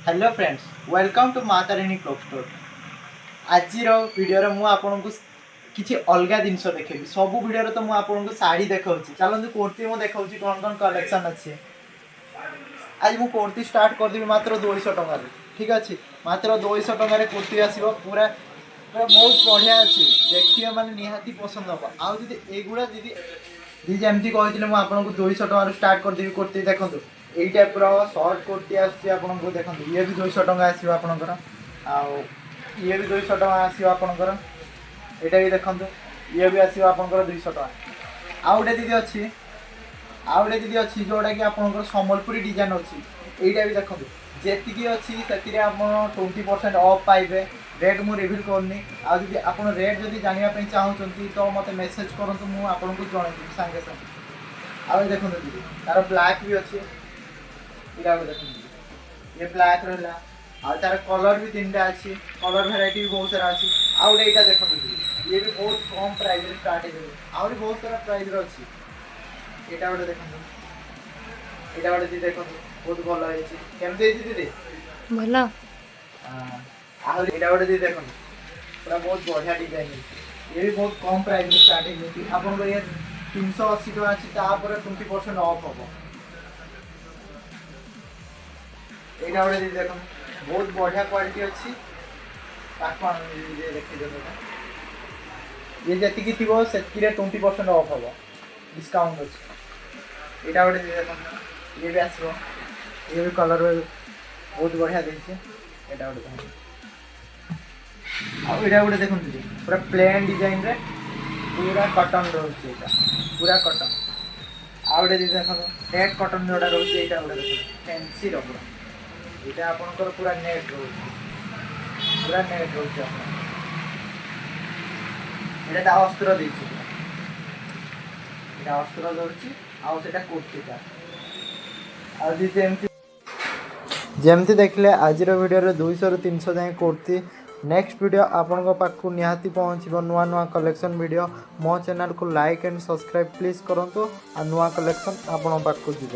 Hello friends, welcome to ମା Tarini cloth store. ଆଜିର ଭିଡ଼ିଓରେ ମୁଁ ଆପଣଙ୍କୁ କିଛି ଅଲଗା ଜିନିଷ ଦେଖେଇବି। ସବୁ ଭିଡ଼ିଓରେ ତ ମୁଁ ଆପଣଙ୍କୁ ଶାଢ଼ୀ ଦେଖାଉଛି। ଚାଲନ୍ତୁ, କୁର୍ତ୍ତୀ ମୁଁ ଦେଖାଉଛି, କ'ଣ କ'ଣ କଲେକ୍ସନ୍ ଅଛି। ଆଜି ମୁଁ କୁର୍ତ୍ତୀ ଷ୍ଟାର୍ଟ କରିଦେବି ମାତ୍ର 200 ଟଙ୍କାରେ, ଠିକ୍ ଅଛି? ମାତ୍ର 200 ଟଙ୍କାରେ କୁର୍ତ୍ତୀ ଆସିବ। ପୁରା ପୁରା ବହୁତ ବଢ଼ିଆ ଅଛି। ଦେଖିବେ ମାନେ ନିହାତି ପସନ୍ଦ ହେବ। ଆଉ ଯଦି ଏଇଗୁଡ଼ା ଦିଦି ଦିଦି ଯେମିତି କହିଥିଲେ, ମୁଁ ଆପଣଙ୍କୁ 200 ଟଙ୍କାରୁ ଷ୍ଟାର୍ଟ କରିଦେବି କୁର୍ତ୍ତୀ। ଦେଖନ୍ତୁ, ଏଇ ଟାଇପ୍ର ସର୍ଟ କୁର୍ତ୍ତୀ ଆସୁଛି ଆପଣଙ୍କୁ। ଦେଖନ୍ତୁ, ଇଏ ବି 200 ଟଙ୍କା ଆସିବ ଆପଣଙ୍କର। ଆଉ ଇଏ ବି 200 ଟଙ୍କା ଆସିବ ଆପଣଙ୍କର। ଏଇଟା ବି ଦେଖନ୍ତୁ, ଇଏ ବି ଆସିବ ଆପଣଙ୍କର 200 ଟଙ୍କା। ଆଉ ଗୋଟେ ଦିଦି ଅଛି, ଆଉ ଗୋଟେ ଦିଦି ଅଛି, ଯେଉଁଟାକି ଆପଣଙ୍କର ସମ୍ବଲପୁରୀ ଡିଜାଇନ୍ ଅଛି। ଏଇଟା ବି ଦେଖନ୍ତୁ। ଯେତିକି ଅଛି, ସେଥିରେ ଆପଣ 20% ଅଫ୍ ପାଇବେ। ରେଟ୍ ମୁଁ ରିଭିଲ୍ କରୁନି। ଆଉ ଯଦି ଆପଣ ରେଟ୍ ଯଦି ଜାଣିବା ପାଇଁ ଚାହୁଁଛନ୍ତି, ତ ମୋତେ ମେସେଜ୍ କରନ୍ତୁ, ମୁଁ ଆପଣଙ୍କୁ ଜଣେଇଦେବି ସାଙ୍ଗେ ସାଙ୍ଗେ। ଆଉ ଏ ଦେଖନ୍ତୁ ଦିଦି, ତାର ବ୍ଲାକ୍ ବି ଅଛି। ଏଇଟା ଗୋଟେ ଦେଖନ୍ତୁ ଦିଦି, ଇଏ ବ୍ଲାକ୍ ରହିଲା। ଆଉ ତାର କଲର୍ ବି ତିନିଟା ଅଛି। କଲର୍ ଭେରାଇଟି ବି ବହୁତ ସାରା ଅଛି। ଆଉ ଗୋଟେ ଏଇଟା ଦେଖନ୍ତୁ ଦିଦି, ଇଏ ବି ବହୁତ କମ୍ ପ୍ରାଇସ୍ରେ ଷ୍ଟାର୍ଟ ହେଇଯାଉଛି। ଆହୁରି ବହୁତ ସାରା ପ୍ରାଇସ୍ର ଅଛି। ଏଇଟା ଗୋଟେ ଦେଖନ୍ତୁ, ଏଇଟା ଗୋଟେ ଦିଦି ଦେଖନ୍ତୁ, ବହୁତ ଭଲ ହେଇଛି। କେମିତି ହେଇଛି ଦିଦି? ଭଲ। ହଁ। ଆହୁରି ଏଇଟା ଗୋଟେ ଦିଦି ଦେଖନ୍ତୁ, ପୁରା ବହୁତ ବଢ଼ିଆ ଡିଜାଇନ୍ ହେଇଛି। ଇଏ ବି ବହୁତ କମ୍ ପ୍ରାଇସ୍ରେ ଷ୍ଟାର୍ଟ ହେଇଯାଉଛି ଆପଣଙ୍କର। ଇଏ 380 ଟଙ୍କା ଅଛି, ତାପରେ 20% ଅଫ୍ ହେବ। ଏଇଟା ଗୋଟେ ଦିଦି ଦେଖନ୍ତୁ, ବହୁତ ବଢ଼ିଆ କ୍ୱାଲିଟି ଅଛି। ତାକୁ ଆଣନ୍ତୁ ଦିଦି, ଦେଖେଇ ଦିଅନ୍ତୁ ଏଇଟା। ଇଏ ଯେତିକି ଥିବ, ସେତିକିରେ 20% ଅଫ୍ ହେବ, ଡିସକାଉଣ୍ଟ ଅଛି। ଏଇଟା ଗୋଟେ ଦିଦି ଦେଖନ୍ତୁ, ଇଏ ବି ଆସିବ। ଇଏ ବି କଲର୍ ବହୁତ ବଢ଼ିଆ ଦେଇଛି। ଏଇଟା ଗୋଟେ ଦେଖନ୍ତୁ। ଆଉ ଏଇଟା ଗୋଟେ ଦେଖନ୍ତୁ ଦିଦି, ପୁରା ପ୍ଲେନ୍ ଡିଜାଇନରେ ପୁରା କଟନ୍ ରହୁଛି। ଏଇଟା ପୁରା କଟନ୍। ଆଉ ଗୋଟେ ଦିଦି ଦେଖନ୍ତୁ, ନେଟ୍ କଟନ୍ ଯୋଉଟା ରହୁଛି, ଏଇଟା ଗୋଟେ ଦେଖନ୍ତୁ, ଫ୍ୟାନ୍ସିର ପୁରା। ଏଇଟା ଆପଣଙ୍କର ପୁରା ନେଟ୍ ରହୁଛି, ପୁରା ନେଟ୍ ରହୁଛି ଆପଣ। ଏଇଟା ତା ଅସ୍ତ୍ର ଦେଇଛି ପୁରା। ଏଇଟା ଅସ୍ତ୍ର ରହୁଛି ଆଉ ସେଇଟା କୁର୍ତ୍ତୀଟା। ଆଉ ଦିଦି, ଏମିତି ଯେମିତି ଦେଖିଲେ ଆଜିର ଭିଡ଼ିଓରେ 200ରୁ 300 ଯାଏଁ କୁର୍ତ୍ତୀ। ନେକ୍ସଟ ଭିଡ଼ିଓ ଆପଣଙ୍କ ପାଖକୁ ନିହାତି ପହଞ୍ଚିବ, ନୂଆ ନୂଆ କଲେକ୍ସନ୍ ଭିଡ଼ିଓ। ମୋ ଚ୍ୟାନେଲକୁ ଲାଇକ୍ ଆଣ୍ଡ ସବସ୍କ୍ରାଇବ୍ ପ୍ଲିଜ୍ କରନ୍ତୁ ଆଉ ନୂଆ କଲେକ୍ସନ୍ ଆପଣଙ୍କ ପାଖକୁ ଯିବ।